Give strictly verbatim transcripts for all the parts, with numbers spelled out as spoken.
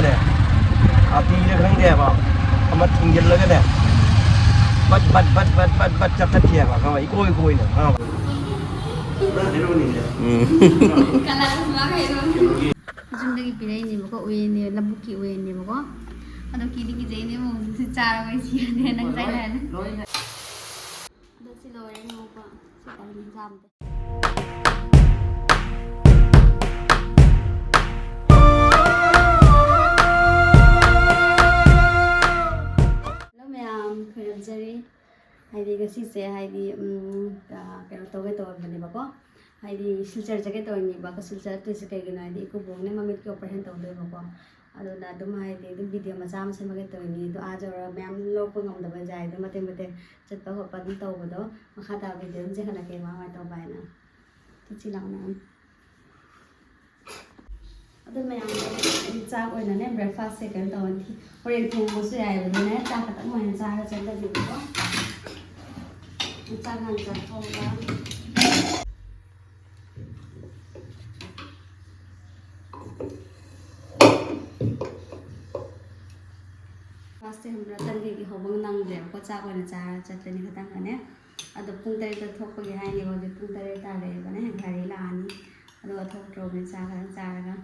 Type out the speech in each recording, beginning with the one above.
ꯅꯦ꯫ ꯑꯥ, ꯄꯤꯔ ꯈꯪꯗꯦꯕ꯫ ꯑꯃ ꯊꯤꯡꯖꯤꯜꯂꯒꯅꯦ꯫ ꯕꯠ, ꯕꯠ, ꯕꯠ, ꯕꯠ, ꯕꯠ, ꯕꯠ ꯆꯠꯈꯠꯈꯤꯑꯕ, ꯈꯪꯉꯕ? ꯏꯀꯣꯏ ꯀꯣꯏꯅ, ꯈꯪꯉꯕ? ꯎꯝ꯫ ꯀꯅꯥꯅ ꯁꯨꯃꯥꯏꯅ ꯍꯥꯏꯔꯣ? ꯌꯨꯝꯗꯒꯤ ꯄꯤꯔꯛꯏꯅꯦꯕꯀꯣ, ꯎꯌꯦꯟꯅꯦ, ꯂꯧꯕꯨꯛꯀꯤ ꯎꯌꯦꯟꯅꯦꯕꯀꯣ꯫ ꯑꯗꯣ ꯀꯤꯗꯤ ꯀꯤꯖꯩꯅꯦ, ꯑꯃꯨꯛ ꯍꯧꯖꯤꯛꯁꯦ ꯆꯥꯔꯕ ꯑꯩ ꯁꯤꯔꯅꯤ, ꯅꯪ ꯆꯥꯏ ꯍꯥꯏꯔꯅꯤ꯫ ꯑꯗꯣ ꯁꯤ ꯂꯣꯏꯔꯦ, ꯉꯧꯕ꯫ ꯁꯤ ꯇꯧꯔꯅꯤ ꯆꯥꯕꯗ꯫ ꯍꯜꯂꯣ ꯃꯌꯥꯝ, ꯈꯣꯏꯔꯝꯖꯔꯤ꯫ ꯍꯥꯏꯗꯤ ꯉꯁꯤꯁꯦ ꯍꯥꯏꯗꯤ, ꯎꯝ, ꯑ, ꯀꯩꯅꯣ ꯇꯧꯒꯦ ꯇꯧꯔꯝꯕꯅꯦꯕꯀꯣ꯫ ꯍꯥꯏꯗꯤ ꯁꯤꯜꯆꯔ ꯆꯠꯀꯦ ꯇꯧꯔꯤꯅꯦꯕ꯫ ꯁꯤꯜꯆꯔ ꯆꯠꯇꯣꯏꯁꯦ ꯀꯩꯒꯤꯅꯣ ꯍꯥꯏꯗꯤ ꯏꯀꯨꯕꯣꯛꯅꯦ ꯃꯃꯤꯠꯀꯤ operation ꯇꯧꯗꯣꯏꯕꯀꯣ꯫ ꯑꯗꯨꯅ ꯑꯗꯨꯝ ꯍꯥꯏꯗꯤ ꯑꯗꯨꯝ video ꯃꯆꯥ ꯑꯃ ꯁꯦꯝꯃꯒꯦ ꯇꯧꯔꯤꯅꯤ꯫ ꯑꯗꯣ ꯑꯥ ꯌꯧꯔꯒ ꯃꯌꯥꯝ ꯂꯧꯔꯛꯄ ꯉꯝꯗꯕ ꯌꯥꯏ꯫ ꯑꯗꯨꯝ ꯃꯇꯦꯛ ꯃꯇꯦꯛ ꯆꯠꯄ ꯈꯣꯠꯄ ꯑꯗꯨꯝ ꯇꯧꯕꯗꯣ ꯃꯈꯥ ꯇꯥꯕ video ꯑꯗꯨꯝ ꯆꯦꯟꯈꯠꯂꯛꯀꯦ ꯀꯃꯥꯏ ꯀꯃꯥꯏꯅ ꯇꯧꯕ ꯍꯥꯏꯅ꯫ ꯆꯠꯁꯤ ꯂꯥꯛꯑꯣ ꯃꯌꯥꯝ꯫ ꯑꯗꯨ ꯃꯌꯥꯝ ꯆꯥꯛ ꯑꯣꯏꯅꯅꯦ breakfastꯁꯦ ꯀꯩꯅꯣ ꯇꯧꯔꯅꯤ꯫ ꯍꯣꯔꯦꯟ ꯊꯣꯡꯕꯁꯨ ꯌꯥꯏꯕꯅꯤꯅ ꯆꯥꯛ ꯈꯛꯇꯪ ꯑꯣꯏꯅ ꯆꯥꯔ ꯆꯠꯂꯒꯦꯕꯀꯣ꯫ ꯆꯥꯛ ꯍꯥꯟꯅ ꯆꯥꯊꯣꯛꯑꯒ꯫ Breakfastꯁꯦ ꯈꯪꯕ꯭ꯔꯥ, ꯇꯟ ꯀꯩꯀꯩ ꯍꯧꯕ ꯅꯪꯗ꯭ꯔꯦꯕꯀꯣ, ꯆꯥꯛ ꯑꯣꯏꯅ ꯆꯥꯔ ꯆꯠꯂꯅꯤ ꯈꯇꯪꯒꯅꯦ꯫ ꯑꯗꯣ ꯄꯨꯡ ꯇꯔꯦꯠꯇ ꯊꯣꯛꯄꯒꯤ ꯍꯥꯏꯅꯦꯕ, ꯍꯧꯖꯤꯛ ꯄꯨꯡ ꯇꯔꯦꯠ ꯇꯥꯔꯛꯑꯦꯕꯅꯦ, ꯒꯥꯔꯤ ꯂꯥꯛꯑꯅꯤ꯫ ꯑꯗꯨꯒ ꯊꯣꯛꯇ꯭ꯔꯣꯕꯅꯤ ꯆꯥ ꯈꯔ ꯆꯥꯔꯒ꯫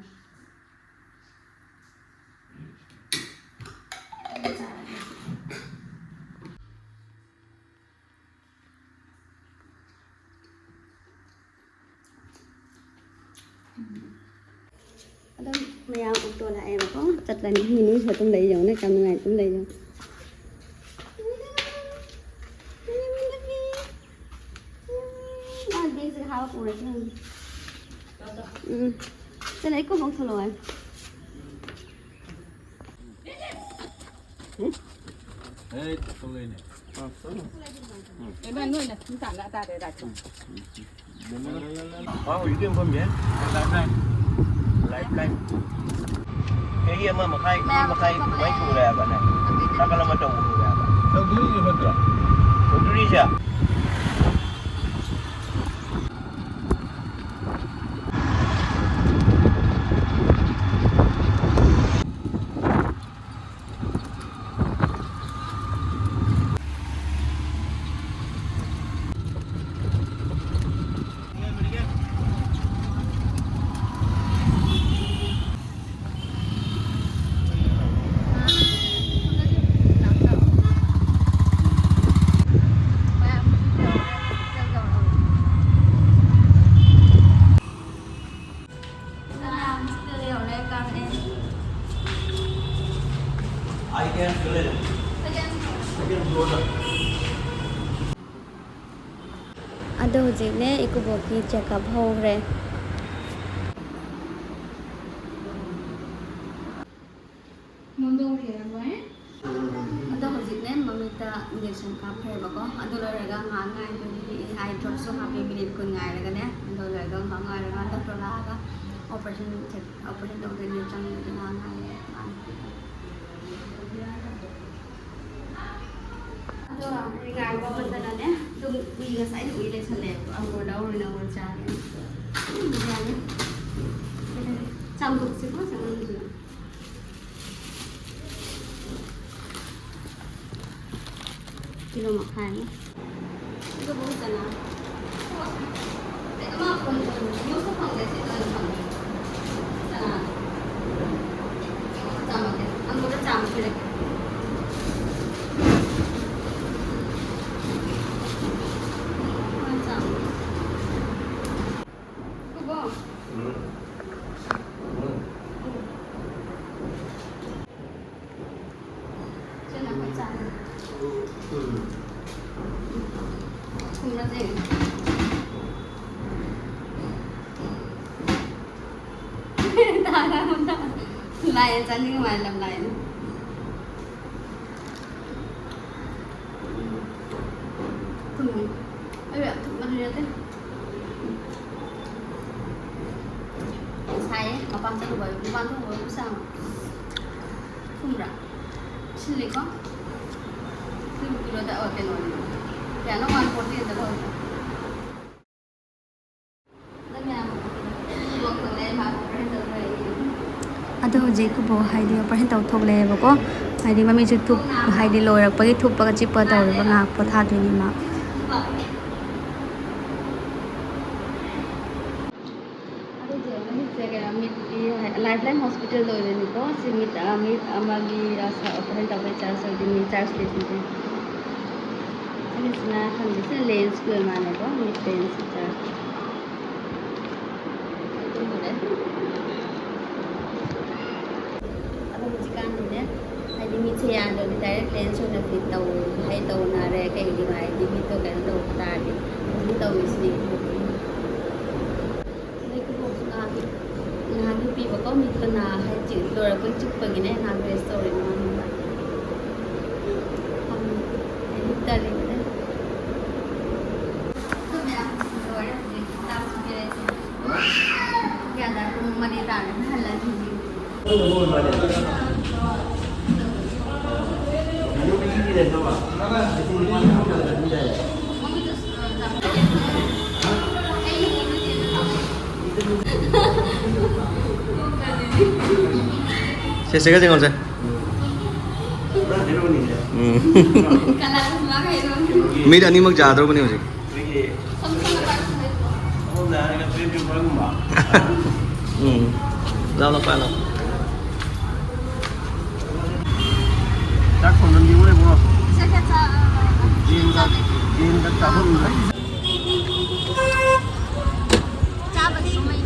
ꯑꯗꯨꯝ ꯃꯌꯥꯝ ꯑꯣꯛꯇꯣ ꯂꯥꯛꯑꯦꯕꯀꯣ, ꯆꯠꯂꯅꯤ꯫ ꯃꯤꯅꯨꯁꯨ ꯑꯗꯨꯝ ꯂꯩ ꯌꯦꯡꯉꯨꯅꯦ, ꯀꯌꯥꯝ ꯅꯨꯡꯉꯥꯏ ꯑꯗꯨꯝ ꯂꯩ ꯌꯦꯡꯉꯨ꯫ ꯃꯥ ꯕꯦꯒꯁꯦ ꯍꯥꯞꯄ ꯄꯨꯔꯁꯤ ꯈꯪꯗꯦ꯫ ꯎꯝ꯫ ꯆꯠꯂꯦ, ꯑꯩ ꯀꯣꯛ ꯂꯧꯊꯣꯛꯂꯛꯑꯣ ꯍꯥꯏ꯫ ꯑꯦ, ꯊꯣꯛꯂꯛꯑꯦꯅꯦ꯫ ꯏꯃꯥ, ꯅꯣꯏꯅ ꯁꯨꯝ ꯇꯥꯟꯅ ꯇꯥꯔꯦ, ꯔꯥꯏꯠ꯫ ꯃꯥ ꯍꯧꯖꯤꯛꯇꯤ ꯑꯗꯨꯝ ꯐꯝꯃꯤꯌꯦ꯫ Lifeline꯫ ꯆꯍꯤ ꯑꯃ ꯃꯈꯥꯏ, ꯑꯅꯤ ꯃꯈꯥꯏ ꯑꯗꯨꯃꯥꯏꯅ ꯁꯨꯔꯦ ꯍꯥꯏꯕꯅꯦ꯫ ꯅꯥꯀꯜ ꯑꯃ ꯇꯧꯕ ꯍꯧꯔꯦ ꯍꯥꯏꯕ꯫ ꯇꯧꯗꯣꯔꯤꯅꯦ ꯐꯠꯇ꯭ꯔꯣ? ꯇꯧꯗꯣꯔꯤꯁꯦ꯫ ꯑꯗꯣ ꯍꯧꯖꯤꯛꯅꯦ ꯏꯀꯨꯕꯣꯛꯀꯤ ꯆꯦꯛꯑꯞ ꯍꯧꯈ꯭ꯔꯦ꯫ ꯑꯗꯣ ꯍꯧꯖꯤꯛꯅꯦ ꯃꯃꯤꯠꯇ ꯏꯟꯖꯦꯛꯁꯟ ꯀꯥꯞꯈ꯭ꯔꯦꯕꯀꯣ꯫ ꯑꯗꯨ ꯂꯣꯏꯔꯒ ꯉꯥꯏꯍꯥꯛ ꯉꯥꯏꯗꯣꯏꯅꯤ꯫ ꯑꯥꯏ ꯗ꯭ꯔꯣꯞꯁꯨ ꯍꯥꯞꯄꯦ, ꯃꯤꯅꯤꯠ ꯀꯨꯟ ꯉꯥꯏꯔꯒꯅꯦ꯫ ꯑꯗꯨ ꯂꯣꯏꯔꯒ ꯉꯥꯏꯍꯥꯛ ꯉꯥꯏꯔꯒ ꯗꯣꯛꯇꯔ ꯂꯥꯛꯑꯒ ꯑꯣꯄꯔꯦꯁꯟ, ꯑꯣꯄꯔꯦꯁꯟ ꯇꯧꯗꯣꯏꯅꯦ꯫ ꯆꯪꯗꯣꯏꯅꯦ ꯉꯥꯏꯍꯥꯛ ꯉꯥꯏꯔꯒ꯫ ꯑꯗꯣ ꯑꯩ ꯉꯥꯏꯕ ꯉꯝꯗꯅꯅꯦ ꯑꯗꯨꯝ ꯎꯏ, ꯉꯁꯥꯏꯗꯤ ꯎꯏ ꯂꯩꯁꯜꯂꯦ꯫ ꯑꯪꯒꯨꯔ ꯂꯧꯔꯨꯏꯅ ꯑꯪꯒꯨꯔ ꯆꯥꯒꯦ꯫ ꯎꯝ, ꯌꯥꯅꯤ꯫ ꯆꯥꯝꯊꯣꯛꯁꯤꯀꯣ ꯆꯥꯝꯊꯣꯛꯁꯤꯀꯣ꯫ ꯀꯤꯂꯣ ꯃꯈꯥꯏ ꯑꯃ꯫ ꯑꯗꯨꯕꯨ ꯆꯅꯥ꯫ ꯑꯃ ꯌꯨꯝꯁꯨ ꯐꯪꯗꯦ, ꯁꯤ ꯂꯣꯏꯅ ꯐꯪꯉꯦ꯫ ꯆꯅꯥ꯫ ꯆꯥꯝꯃꯒꯤ꯫ ꯑꯪꯒꯨꯔꯗ ꯆꯥꯝꯃ ꯄꯤꯔꯛꯀꯦ꯫ ꯆꯥꯝꯃ꯫ ꯀꯣ? ꯎꯝ꯫ ꯎꯝ꯫ ꯁꯤꯅ ꯑꯩꯈꯣꯏ ꯆꯥꯅꯤ꯫ ꯎꯝ꯫ ꯊꯨꯝꯕ꯭ꯔꯥ ꯌꯦꯡꯒꯦ꯫ ꯂꯥꯏ ꯆꯥꯅꯤꯡꯉꯤ ꯃꯥꯜꯂꯦ, ꯂꯥꯏꯅ꯫ ꯊꯨꯝꯃꯤ꯫ ꯑꯩ ꯌꯥꯝ ꯊꯨꯝꯕꯗꯤ ꯅꯠꯇꯦ꯫ ꯁꯥꯏꯌꯦ, ꯃꯄꯥꯟ ꯆꯠꯂꯨꯕ, ꯃꯄꯥꯟ ꯊꯣꯛꯎꯕ ꯄꯩꯁꯥ꯫ ꯊꯨꯝꯕ꯭ꯔꯥ? ꯁꯤꯜꯂꯤꯀꯣ? ꯁꯤꯕꯨ ꯀꯤꯂꯣꯗ, ꯑꯣ, ꯀꯩꯅꯣꯅꯤ꯫ ꯀꯌꯥꯅꯣ? ꯋꯥꯟ ꯐꯣꯔꯇꯤ ꯈꯛꯇ ꯂꯧꯍꯧꯏ꯫ ꯑꯗꯣ ꯍꯧꯖꯤꯛ ꯏꯀꯨꯕꯣꯛ ꯍꯥꯏꯗꯤ ꯑꯣꯄꯔꯦꯁꯟ ꯇꯧꯊꯣꯛꯂꯛꯑꯦꯕꯀꯣ꯫ ꯍꯥꯏꯗꯤ ꯃꯃꯤꯠꯁꯨ ꯊꯨꯞ-, ꯍꯥꯏꯗꯤ ꯂꯣꯏꯔꯛꯄꯒꯤ ꯊꯨꯞꯄꯒ ꯆꯤꯞꯄꯒ ꯇꯧꯔꯤꯕ, ꯉꯥꯏꯍꯥꯛ ꯄꯣꯊꯥꯗꯣꯏꯅꯤ ꯃꯥ꯫ ꯑꯗꯨꯗꯤ ꯃꯤꯠꯁꯦ ꯀꯩꯅꯣ, ꯃꯤꯠꯀꯤ ꯂꯥꯏꯐ ꯂꯥꯏꯟ ꯍꯣꯁꯄꯤꯇꯥꯜꯗ ꯑꯣꯏꯗꯣꯏꯅꯤꯀꯣ꯫ ꯁꯤ ꯃꯤꯠ, ꯑ, ꯃꯤꯠ ꯑꯃꯒꯤ ꯑꯣꯄꯔꯦꯁꯟ ꯇꯧꯕꯩ ꯆꯥꯔꯖ ꯑꯣꯏꯗꯣꯏꯅꯤ, ꯆꯥꯔꯖ ꯂꯩꯇꯦ꯫ ꯑꯅꯤꯁꯤꯅ ꯈꯪꯗꯦꯁꯦ, ꯂꯦꯟꯁꯀꯤ ꯑꯣꯏ ꯃꯥꯜꯂꯦꯀꯣ, ꯃꯤꯠ ꯂꯦꯟꯁꯀꯤ ꯆꯥꯔꯖ꯫ ꯑꯗꯣ ꯍꯧꯖꯤꯛꯀꯥꯟꯗꯤꯅꯦ, ꯍꯥꯏꯗꯤ ꯃꯤꯠꯁꯦ ꯌꯥꯗ꯭ꯔꯗꯤ ꯗꯥꯏꯔꯦꯛ ꯂꯦꯟꯁ ꯑꯣꯏꯅ ꯐꯤꯠ ꯇꯧ ꯍꯥꯏ ꯇꯧꯅꯔꯦ꯫ ꯀꯩꯒꯤꯅꯣ ꯍꯥꯏꯗꯤ ꯃꯤꯠꯇꯣ ꯀꯩꯅꯣ ꯇꯧꯕ ꯇꯥꯔꯗꯤ ꯑꯗꯨꯝ ꯇꯧꯔꯤꯁꯤꯅꯦ꯫ ꯑꯗꯩ ꯈꯨꯕꯣꯛꯁꯨ ꯉꯥꯏꯍꯥꯛ ꯉꯥꯏꯍꯥꯛ ꯍꯤꯞꯄꯤꯕꯀꯣ꯫ ꯃꯤꯠꯇꯣ ꯅꯥ ꯍꯥꯏꯗꯤ ꯂꯣꯏꯔꯛꯄꯩ ꯆꯤꯛꯄꯒꯤꯅꯦ ꯉꯥꯏꯍꯥꯛ ꯔꯦꯁ ꯇꯧꯔꯦ꯫ ꯉꯥꯏꯍꯥꯛ ꯍꯤꯞꯄꯤꯕ꯫ ꯐꯝꯃꯤ꯫ ꯑꯩ ꯍꯤꯞꯇꯔꯤꯕꯅꯦ꯫ ꯑꯩꯈꯣꯏ ꯃꯌꯥꯝ ꯂꯣꯏꯔꯦ ꯍꯧꯖꯤꯛ ꯆꯥꯛ ꯄꯤꯔꯦ꯫ ꯄꯨꯡ ꯀꯌꯥ ꯇꯥꯔꯦ? ꯄꯨꯡ ꯃꯔꯤ ꯇꯥꯔꯦ꯫ ꯍꯜꯂꯅꯤ ꯍꯧꯖꯤꯛ꯫ ꯁꯦ, ꯁꯤꯒ ꯆꯦꯡꯉꯣꯁꯦ꯫ ꯎꯝ꯫ ꯃꯤꯠ ꯑꯅꯤꯃꯛ ꯌꯥꯗ꯭ꯔꯕꯅꯤ ꯍꯧꯖꯤꯛ꯫ ꯑꯩꯈꯣꯏꯒꯤ ꯁꯝ ꯁꯝꯅ ꯄꯥꯏꯔꯛꯄ ꯍꯥꯏꯗ꯭ꯔꯣ? ꯁꯝꯅ ꯍꯥꯏꯔꯒ ꯇ꯭ꯔꯦꯟ ꯆꯠꯄꯒꯨꯝꯕ꯫ ꯎꯝ꯫ ꯂꯥꯎ, ꯂꯥꯎ, ꯄꯥꯏ ꯂꯥꯎ꯫ ꯆꯥꯛ ꯊꯣꯡꯍꯟꯕꯤꯌꯨ ꯂꯩꯕ꯭ꯔꯣ? ꯁꯦ, ꯈꯔ ꯆꯥ-, ꯑ, ꯌꯦꯟꯒ, ꯆꯥꯕꯤꯒꯦ꯫ ꯌꯦꯟꯒ ꯆꯥꯐꯝ꯫ ꯆꯥꯕꯗꯤ ꯃꯩ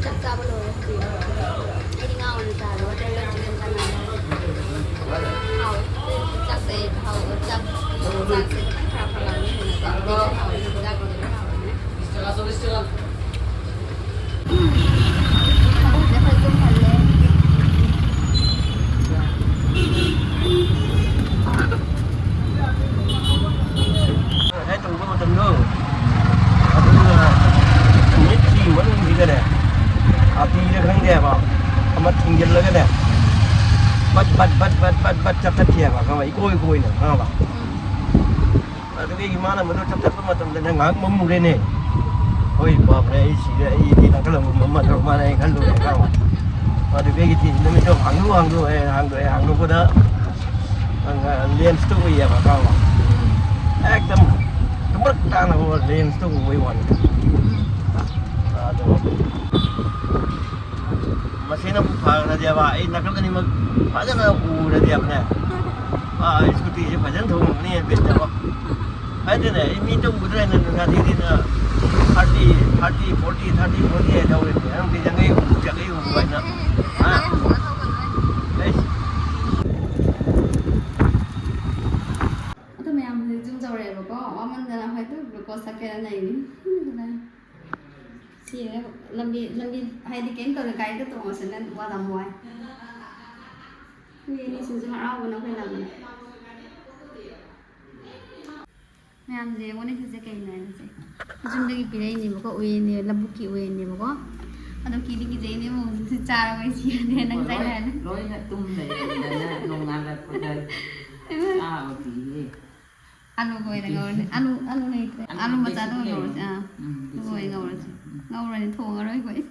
ꯆꯥꯛ ꯆꯥꯕ ꯂꯣꯏꯔꯦ ꯍꯧꯖꯤꯛ꯫ ꯑꯩꯗꯤ ꯉꯥ ꯑꯣꯏꯅ ꯆꯥꯔꯦ꯫ ꯕꯇꯔ ꯆꯤꯀꯟ ꯆꯥꯅꯤꯡꯉꯦ꯫ ꯍꯥꯎꯋꯦ꯫ ꯆꯥꯛꯁꯦ ꯍꯥꯎꯋꯦ꯫ ꯆꯥꯛ, ꯆꯥꯛꯁꯦ ꯈꯤꯇꯪ ꯈꯔ ꯐꯔꯛꯑꯕꯅꯤ ꯍꯦꯟꯅ ꯆꯥꯛ ꯍꯥꯎꯋꯦ꯫ ꯆꯥꯛ ꯍꯥꯎꯋꯦ꯫ ꯎꯝ꯫ ꯍꯟꯗꯛꯁꯦ ꯐꯖꯅ ꯍꯜꯂꯦ꯫ ꯉꯁꯥꯏ ꯇꯧꯕ ꯃꯇꯝꯗꯣ, ꯑꯗꯨꯒ ꯃꯤꯠꯀꯤ ꯃꯅꯨꯡꯁꯤꯗꯅꯦ, ꯀꯥꯇꯤꯔ ꯈꯪꯗꯦꯕ, ꯑꯃ ꯊꯤꯡꯖꯤꯜꯂꯒꯅꯦ, ꯕꯠ ꯕꯠ ꯕꯠ ꯕꯠ ꯕꯠ ꯕꯠ ꯆꯞꯊꯠꯈꯤꯑꯕ, ꯈꯪꯉꯕ? ꯏꯀꯣꯏ ꯀꯣꯏꯅ, ꯈꯪꯉꯕ? ꯑꯗꯨꯒꯤ ꯏꯃꯥꯅ ꯃꯗꯨ ꯆꯞꯊꯠꯄ ꯃꯇꯝꯗꯅꯦ ꯉꯥꯏꯍꯥꯛ ꯃꯝꯃꯨꯔꯦꯅꯦ꯫ ꯍꯣꯏ, ꯕꯥꯞꯔꯦ, ꯑꯩ ꯁꯤꯔꯦ, ꯑꯩꯗꯤ ꯅꯥꯀꯜ ꯑꯃ ꯃꯝꯃꯗ꯭ꯔꯣ ꯃꯥꯅ ꯑꯩ ꯈꯜꯂꯨꯔꯦ, ꯈꯪꯉꯕ? ꯑꯗꯨꯗꯒꯤꯗꯤ ꯅꯨꯃꯤꯠꯇꯣ ꯍꯥꯡꯗꯣꯛ, ꯍꯥꯡꯗꯣꯛꯑꯦ, ꯍꯥꯡꯗꯣꯛꯑꯦ, ꯍꯥꯡꯗꯣꯛꯄꯗ, ꯑ, ꯂꯦꯟꯁꯇꯣ ꯎꯏꯌꯦꯕ, ꯈꯪꯉꯕ? ꯎꯝ꯫ ꯑꯦꯛꯗꯝ ꯇꯨꯝꯕ꯭ꯔꯛ ꯇꯥꯅꯀꯣ ꯂꯦꯟꯁꯇꯣ ꯎꯕꯩ ꯋꯥꯅꯤ꯫ ꯎꯝ꯫ ꯑꯗꯣ ꯃꯁꯤꯅꯕꯨ ꯐꯈ꯭ꯔꯗꯤꯕ, ꯑꯩ ꯅꯥꯀꯜ ꯑꯅꯤꯃꯛ ꯐꯖꯅ ꯎꯔꯗꯤꯕꯅꯦ꯫ ꯑꯥ, ꯁ꯭ꯀꯨꯇꯤꯁꯦ ꯐꯖꯅ ꯊꯧꯔꯝꯒꯅꯤ ꯕꯤꯠꯇꯀꯣ꯫ ꯍꯥꯏꯗꯅꯦ, ꯑꯩ ꯃꯤ ꯇꯧꯒꯗ꯭ꯔꯥ ꯍꯥꯏꯅ ꯅꯨꯡꯁꯥ ꯊꯤꯗꯤꯅ thirty, thirty, forty, thirty, forty ꯍꯥꯏ ꯊꯧꯔꯦ꯫ ꯅꯪꯗꯤ ꯌꯥꯡꯈꯩ ꯍꯨꯝꯐꯨ, ꯌꯥꯡꯈꯩ ꯍꯨꯝꯐꯨ ꯍꯥꯏꯅ꯫ ꯍꯥ? ꯑꯩꯁ꯫ ꯑꯗꯣ ꯃꯌꯥꯝ ꯍꯧꯖꯤꯛ ꯖꯨꯝ ꯇꯧꯔꯛꯑꯦꯕꯀꯣ, ꯋꯥꯃꯟꯗꯅ ꯍꯣꯏ ꯑꯗꯨꯝ ꯒ꯭ꯂꯨꯀꯣꯁ ꯊꯛꯀꯦꯅ ꯂꯩꯔꯤ꯫ ꯁꯤ ꯂꯝꯕꯤ, ꯂꯝꯕꯤ ꯍꯥꯏꯗꯤ ꯀꯩꯝ ꯇꯧꯗꯦ, ꯒꯥꯔꯤꯗ ꯇꯣꯡꯉꯁꯨ ꯅꯪ ꯋꯥ ꯌꯥꯝ ꯋꯥꯏ꯫ ꯃꯤ ꯑꯅꯤꯁꯤꯡꯁꯨ ꯍꯔꯥꯎꯕꯅ ꯑꯩꯈꯣꯏ ꯂꯥꯛꯄꯗ꯫ ꯃꯌꯥꯝꯁꯦ ꯌꯦꯡꯉꯣꯅꯦ, ꯁꯤꯁꯦ ꯀꯩꯅꯣ ꯍꯥꯏꯕꯁꯦ꯫ ꯌꯨꯝꯗꯒꯤ ꯄꯤꯔꯛꯏꯅꯦꯕꯀꯣ, ꯎꯌꯦꯟꯅꯦ, ꯂꯧꯕꯨꯛꯀꯤ ꯎꯌꯦꯟꯅꯦꯕꯀꯣ꯫ ꯑꯗꯣ ꯀꯤꯗꯤ ꯀꯤꯖꯩꯅꯦ, ꯑꯃꯨꯛ ꯍꯧꯖꯤꯛꯁꯨ ꯆꯥꯔꯕ ꯑꯩ ꯁꯤꯔꯅꯤ ꯅꯪ ꯆꯥꯏ ꯂꯣꯏ-, ꯍꯥꯏꯔꯗꯤ꯫ ꯂꯣꯏꯅ ꯇꯨꯝ ꯂꯩꯔꯝꯗꯅ ꯅꯣꯡꯉꯥꯜꯂꯛꯄꯗ ꯆꯥꯕ ꯀꯤꯔꯦ꯫ ꯑꯂꯨꯒ ꯑꯣꯏꯅ ꯉꯧꯔꯅꯤ꯫ ꯑꯂꯨ, ꯑꯂꯨ ꯂꯩꯇ꯭ꯔꯦ꯫ ꯑꯂꯨ ꯑꯂꯨ ꯃꯆꯥꯗꯣ ꯑꯣꯏꯅ ꯉꯧꯔꯁꯦ꯫ ꯑꯥ, ꯎꯝ, ꯑꯗꯨꯒ ꯑꯣꯏꯅ ꯉꯧꯔꯁꯦ꯫ ꯎꯝ꯫ ꯉꯧꯔꯅꯤ, ꯊꯣꯡꯉꯔꯣꯏ ꯑꯩꯈꯣꯏ꯫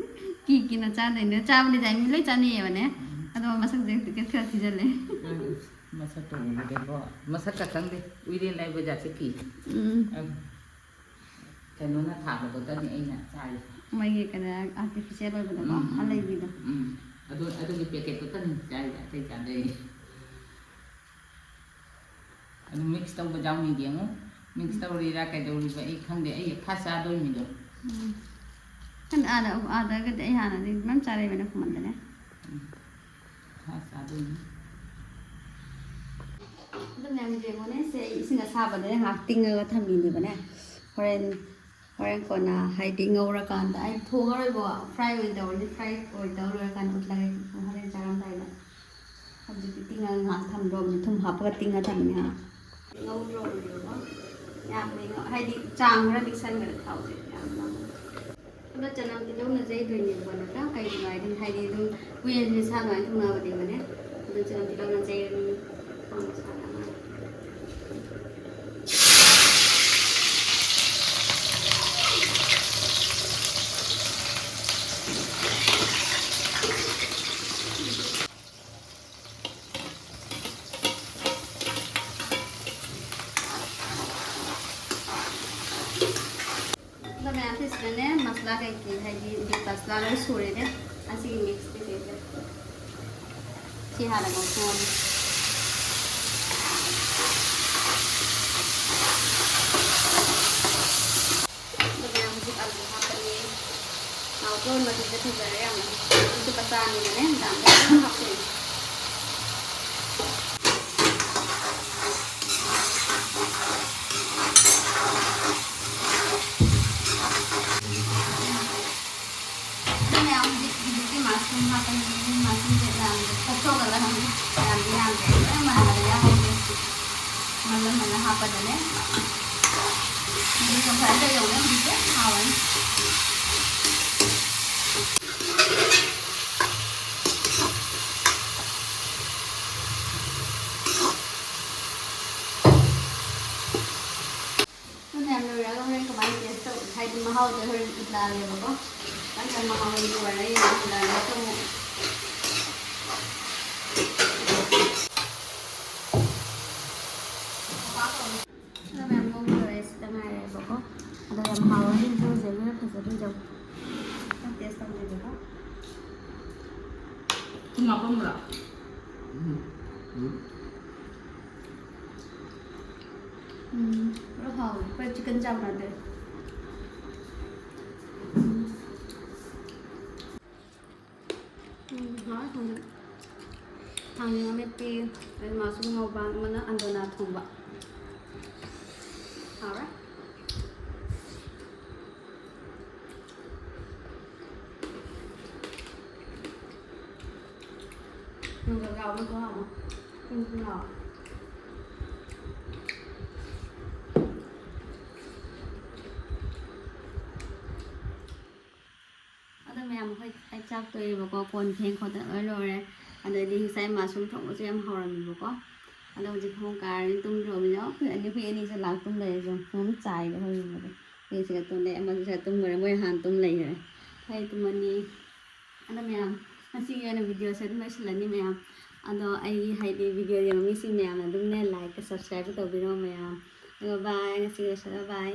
ꯀꯤ ꯀꯤꯅ ꯆꯥꯗꯣꯏꯅꯦ꯫ ꯆꯥꯕꯗꯤ ꯆꯥꯏ, ꯃꯤ ꯂꯣꯏ ꯆꯥꯅꯩꯌꯦꯕꯅꯦ꯫ ꯎꯝ꯫ ꯑꯗꯣ ꯃꯁꯛꯁꯦ ꯈꯔ ꯊꯤꯖꯤꯜꯂꯦ꯫ ꯎꯝ꯫ ꯃꯁꯛꯇꯣ ꯎꯕꯗꯀꯣ꯫ ꯃꯁꯛꯀ ꯈꯪꯗꯦ꯫ ꯎꯏꯔꯦꯟ ꯂꯩꯕ ꯖꯥꯠꯁꯦ ꯀꯤ꯫ ꯎꯝ꯫ ꯑꯪ꯫ ꯀꯩꯅꯣꯅ ꯊꯥꯕꯗꯨꯗꯅꯤ ꯑꯩꯅ ꯆꯥꯔꯤꯁꯦ꯫ ꯃꯣꯏꯒꯤ ꯀꯩꯅꯣ, artificial ꯑꯣꯏꯕꯗꯣꯀꯣ, ꯎꯝ, ꯎꯝ, ꯑꯂꯩꯕꯤꯗꯣ꯫ ꯎꯝ꯫ ꯑꯗꯨ, ꯑꯗꯨꯒꯤ packetꯇꯨꯇꯅꯤ ꯆꯥꯔꯤꯁꯦ, ꯑꯇꯩ ꯆꯥꯗꯦ ꯑꯩ꯫ ꯑꯗꯨ mix ꯇꯧꯕ ꯌꯥꯎꯅꯤꯗꯤ ꯌꯦꯡꯉꯨ꯫ Mix ꯇꯧꯔꯤꯔꯥ ꯀꯩꯗꯧꯔꯤꯕ ꯑꯩ ꯈꯪꯗꯦ꯫ ꯑꯩ ꯐꯥꯔꯁ ꯆꯥꯗꯣꯏꯅꯤꯗꯣ꯫ ꯎꯝ꯫ ꯈꯪꯗꯦ, ꯑꯥꯗ, ꯑꯥꯗꯒꯗꯤ ꯑꯩ ꯍꯥꯟꯅꯗꯤ ꯃꯌꯥꯝ ꯆꯥꯔꯛꯑꯦꯕꯅ ꯈꯨꯃꯟꯗꯅꯦ꯫ ꯎꯝ꯫ ꯐꯥꯔꯁ ꯆꯥꯗꯣꯏꯅꯤ꯫ ꯑꯗꯨ ꯃꯌꯥꯝ ꯌꯦꯡꯉꯣꯅꯦ꯫ ꯁꯦ ꯑꯩ ꯏꯁꯤꯡ ꯑꯁꯥꯕꯗ ꯉꯥꯏꯍꯥꯛ ꯇꯤꯡꯉꯒ ꯊꯝꯃꯤꯅꯦꯕꯅꯦ꯫ ꯍꯣꯔꯦꯟ, ꯍꯣꯔꯦꯟ ꯀꯣꯟꯅ ꯍꯥꯏꯗꯤ ꯉꯧꯔꯀꯥꯟꯗ ꯑꯩ ꯊꯣꯡꯉꯔꯣꯏꯕꯣ꯫ Fry ꯑꯣꯏꯅ ꯇꯧꯔꯅꯤ꯫ Fry ꯑꯣꯏꯅ ꯇꯧ ꯂꯣꯏꯔꯀꯥꯟꯗ ꯎꯠꯂꯒꯦ ꯍꯣꯔꯦꯟ ꯆꯥꯔꯝꯗꯥꯏꯗ꯫ ꯍꯧꯖꯤꯛꯇꯤ ꯇꯤꯡꯉꯒ ꯉꯥꯏꯍꯥꯛ ꯊꯝꯗ꯭ꯔꯣꯕꯅꯤ, ꯊꯨꯝ ꯍꯥꯞꯄꯒ ꯇꯤꯡꯉ ꯊꯝꯃꯤꯅꯦ ꯉꯥꯏꯍꯥꯛ꯫ ꯉꯧꯗ꯭ꯔꯣꯕꯅꯦꯕꯀꯣ꯫ ꯌꯥꯝ ꯀꯨꯏꯅ ꯉꯧ-, ꯍꯥꯏꯗꯤ ꯆꯥꯡ ꯈꯔ ꯄꯤꯛꯁꯟꯈ꯭ꯔꯦ ꯊꯥꯎꯁꯦ ꯌꯥꯝ ꯌꯥꯝꯅ꯫ ꯑꯗꯣ ꯆꯅꯝ ꯇꯤꯜꯍꯧꯅ ꯌꯩꯗꯣꯏꯅꯦꯕꯀꯣ ꯅꯠꯇ꯭ꯔꯥ? ꯀꯩꯒꯤꯅꯣ ꯍꯥꯏꯗꯤ, ꯍꯥꯏꯗꯤ ꯑꯗꯨꯝ ꯎꯌꯦꯟꯁꯦ ꯁꯥ ꯑꯗꯨꯃꯥꯏꯅ ꯊꯣꯡꯅꯕꯅꯦꯕꯅꯦ꯫ ꯑꯗꯣ ꯆꯅꯝ ꯇꯤꯜꯍꯧꯅ ꯌꯩꯔꯅꯤ꯫ ꯊꯥꯎ ꯁꯥꯍꯜꯂꯒ꯫ ꯑꯗꯣ ꯃꯌꯥꯝ ꯁꯤꯁꯤꯗꯅꯦ ꯃꯁꯂꯥ ꯀꯩꯀꯩ ꯍꯥꯏꯗꯤ ꯃꯤꯠ ꯃꯁꯂꯥ ꯂꯣꯏ ꯁꯨꯔꯦꯅꯦ꯫ ꯑꯁꯤꯒꯤ mix ꯀꯩꯀꯩꯁꯦ ꯁꯤ ꯍꯥꯟꯅ ꯉꯧꯊꯣꯛꯑꯅꯤ꯫ ꯂꯣꯟ ꯃꯆꯨꯁꯦ ꯐꯖꯔꯦ ꯌꯥꯝꯅ꯫ ꯑꯗꯨꯁꯨ ꯀꯆꯥꯅꯤꯅꯅꯦ, ꯌꯥꯝꯅ ꯑꯗꯨꯝ ꯍꯥꯞꯇꯣꯏꯅꯦ꯫ ꯑꯗꯨ ꯃꯌꯥꯝ ꯍꯧꯖꯤꯛ, ꯍꯧꯖꯤꯛꯀꯤ ꯃꯁꯔꯨꯝ ꯍꯥꯞꯄꯅꯤ꯫ ꯃꯁꯔꯨꯝꯁꯦ ꯃꯌꯥꯝꯁꯦ ꯀꯣꯛꯊꯣꯛꯍꯜꯂꯒ ꯍꯧꯖꯤꯛ ꯃꯌꯥꯝꯁꯦ ꯌꯥꯝꯗ꯭ꯔꯦ꯫ ꯂꯣꯏ ꯃꯥꯟꯅꯔꯦ ꯌꯥꯝ ꯍꯧꯖꯤꯛ꯫ ꯃꯜꯂ ꯃꯜꯂ ꯍꯥꯞꯄꯗꯅꯦ꯫ ꯑꯗꯨꯒ ꯐꯖꯅ ꯇꯧꯔꯒ ꯍꯧꯖꯤꯛꯁꯦ ꯍꯥꯎꯔꯅꯤ꯫ ꯑꯗꯨ ꯃꯌꯥꯝ ꯂꯣꯏꯔꯒ ꯍꯣꯔꯦꯟ ꯀꯃꯥꯏꯅ ꯇꯦꯁ ꯇꯧ, ꯍꯥꯏꯗꯤ ꯃꯍꯥꯎꯗꯣ ꯍꯣꯔꯦꯟ ꯎꯠꯂꯛꯑꯒꯦꯕꯀꯣ꯫ ꯅꯪꯅ ꯃꯍꯥꯎ ꯂꯣꯏꯔꯒ ꯌꯦꯡꯉꯣ, ꯎꯠꯂꯛꯑꯒꯦ ꯑꯃꯨꯛ꯫ ꯑꯗꯣ ꯃꯌꯥꯝ ꯉꯧꯕ ꯂꯣꯏꯔꯦ, ꯁꯤꯇ ꯉꯥꯏꯔꯦꯕꯀꯣ꯫ ꯑꯗꯣ ꯌꯥꯝ ꯍꯥꯎꯔꯅꯤ, ꯍꯧꯖꯤꯛ ꯍꯧꯖꯤꯛ ꯂꯣꯏꯅ ꯐꯖꯗꯣꯏꯗꯣ꯫ ꯈꯤꯇꯪ ꯇꯦꯁ ꯇꯧꯒꯦꯕꯀꯣ꯫ ꯊꯨꯝ ꯍꯥꯞꯄꯝꯕ꯭ꯔꯣ? ꯎꯝ꯫ ꯎꯝ꯫ ꯎꯝ, ꯄꯨꯔꯥ ꯍꯥꯎꯋꯦ꯫ ꯑꯩꯈꯣꯏ ꯆꯤꯛꯀꯟ ꯆꯥ ꯃꯥꯟꯅꯗꯦ꯫ ꯎꯝ꯫ ꯎꯝ, ꯍꯥꯎꯋꯦ ꯊꯥꯡꯖꯤꯡ꯫ ꯊꯥꯡꯖꯤꯡ ꯑꯃꯦꯠꯄꯤ, ꯑꯗꯩ ꯃꯁꯔꯨꯝ ꯉꯧꯕ, ꯑꯃꯅ ꯑꯟꯗꯣꯅꯥ ꯊꯣꯡꯕ꯫ ꯍꯥꯎꯔꯦ꯫ ꯅꯨꯡꯒ ꯂꯥꯎꯕꯗꯣ ꯍꯥꯎꯋꯦ꯫ ꯎꯝ, ꯂꯥꯎꯋꯦ꯫ ꯑꯗꯣ ꯃꯌꯥꯝ, ꯑꯩꯈꯣꯏ ꯑꯩ ꯆꯥꯛ ꯇꯣꯛꯑꯦꯕꯀꯣ, ꯀꯣꯟ ꯐꯦꯡ ꯈꯣꯠꯇꯅ ꯂꯣꯏ ꯂꯣꯏꯔꯦ꯫ ꯑꯗꯩꯗꯤ ꯉꯁꯥꯏ ꯃꯁꯔꯨꯝ ꯊꯣꯡꯕꯁꯨ ꯌꯥꯝ ꯍꯥꯎꯔꯝꯃꯦꯕꯀꯣ꯫ ꯑꯗꯣ ꯍꯧꯖꯤꯛ ꯐꯃꯨꯡ ꯀꯥꯔꯅꯤ, ꯇꯨꯝꯗ꯭ꯔꯣꯕꯅꯤꯅ ꯑꯩꯈꯣꯏ ꯑꯅꯤ, ꯑꯩꯈꯣꯏ ꯑꯅꯤꯁꯦ ꯂꯥꯛ ꯇꯨꯝ ꯂꯩꯔꯦ꯫ ꯁꯨꯝ ꯐꯃꯨꯡ ꯆꯥꯏꯔꯦ ꯑꯩꯈꯣꯏ ꯌꯨꯝꯗꯗꯤ꯫ ꯑꯩꯁꯤꯒ ꯇꯨꯝ ꯂꯩ, ꯑꯃꯁꯤꯁꯨ ꯇꯨꯝꯈ꯭ꯔꯦ, ꯃꯣꯏ ꯍꯥꯟꯅ ꯇꯨꯝ ꯂꯩꯈ꯭ꯔꯦ꯫ ꯑꯩ ꯇꯨꯝꯃꯅꯤ꯫ ꯑꯗꯣ ꯃꯌꯥꯝ, ꯉꯁꯤꯒꯤ ꯑꯣꯏꯅ ꯚꯤꯗꯤꯑꯣꯁꯦ ꯑꯗꯨꯝ ꯂꯣꯏꯁꯤꯜꯂꯅꯤ ꯃꯌꯥꯝ꯫ ꯑꯗꯣ ꯑꯩꯒꯤ ꯍꯥꯏꯗꯤ ꯚꯤꯗꯤꯑꯣ ꯌꯦꯡꯕ ꯃꯤꯁꯤꯡ ꯃꯌꯥꯝꯅ ꯑꯗꯨꯝꯅꯦ like ꯀ subscribe ꯀ ꯇꯧꯕꯤꯔꯣ ꯃꯌꯥꯝ꯫ ꯑꯗꯣ bye, ꯉꯁꯤꯒꯤ ꯂꯣꯏꯁꯤꯜꯂꯦ, bye꯫